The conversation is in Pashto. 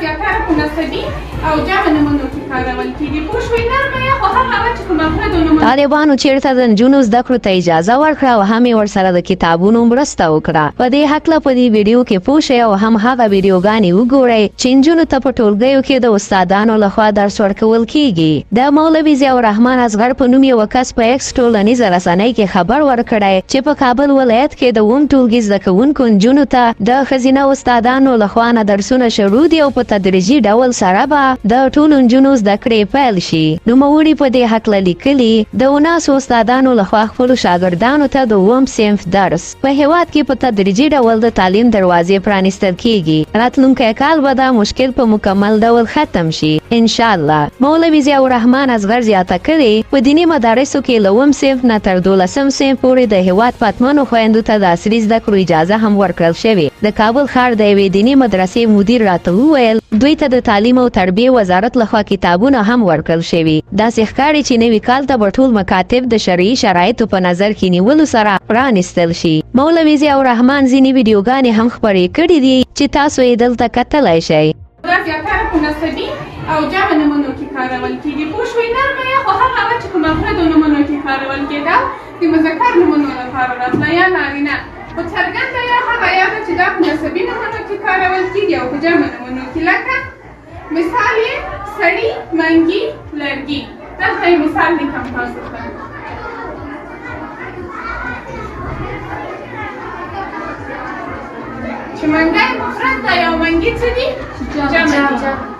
زیاتره په نسبي او جمع نومونو کې کارول کېږي، پوه شوئ؟ نرمه یا خو هغه وه چې په مفردو نومونو. طالبانو چیرته د نجونو زده کړو ته اجازه ورکړه او هم یې ورسره د کتابونو مرسته وکړه؟ په دې هکله په دې ویډیو کې پوه شئ او هم هغه ویډیوګانې وګورئ چې نجونو ته په ټولګیو کې د استادانو لخوا درس ورکول کیږي. د مولوي ضیاءالرحمن اصغر په نوم یوه کس په ایکس ټولنیزه رسنۍ کې خبر ورکړی چې په کابل ولایت کې د اووم ټولګي زده کوونکو نجونو ته د ښځینه استادانو لخوا نه درسونه شروع دي او په تدریجي ډول سره به د ټولو نجونو زده کړې پیل شي. نوموړي په دې هکله لیکلي، د اوناسو استادانو لخوا خپلو شاګردانو ته د اووم صنف درس. په هېواد کې په تدریجي ډول د تعلیم دروازې پرانیستل کېږي. راتلونکی کال به دا مشکل په مکمل ډول ختم شي، ان شاء الله. مولوي ضیاءالرحمن اصغر زیاته کړې، په دیني مدارسو کې له اووم صنف نه تر دولسم صنف پورې د هېواد پتمنو خویندو ته د عصري زده کړو اجازه هم ورکړل شوې. د کابل ښار د یوې دیني مدرسې مدیر راته وویل، دوی ته د تعلیم او تربیې وزارت لخوا کتابونه هم ورکړل شوي. داسې ښکاري چې نوي کال ته به ټول مکاتب د شرعي شرایطو په نظر کې نیولو سره پرانیستل شي. مولوي ضیاءالرحمن ځینې ویډیوګانې هم خپرې کړې دي چې تاسو یې دلته کتلی شئ. دا زیاتره په نسبي او جمع نومونو کې کارول کېږي، پوه شوئ؟ نرمه یا خو هغه وه چې په مفردو نومونو کې کارول کېده، د مذکر نومونو لپاره راتله یا نارینه، خو څرګنده یا هغه یا ده چې دا په نسبي نومونو کې کارول کېږي او په جمع نومونو کې، لکه مثال یې سړي، منګي، لرګي. دلته یې مثال لیکم تاسو ته. چې منګی مفرد دی او منګي څه دي؟ جمع دي.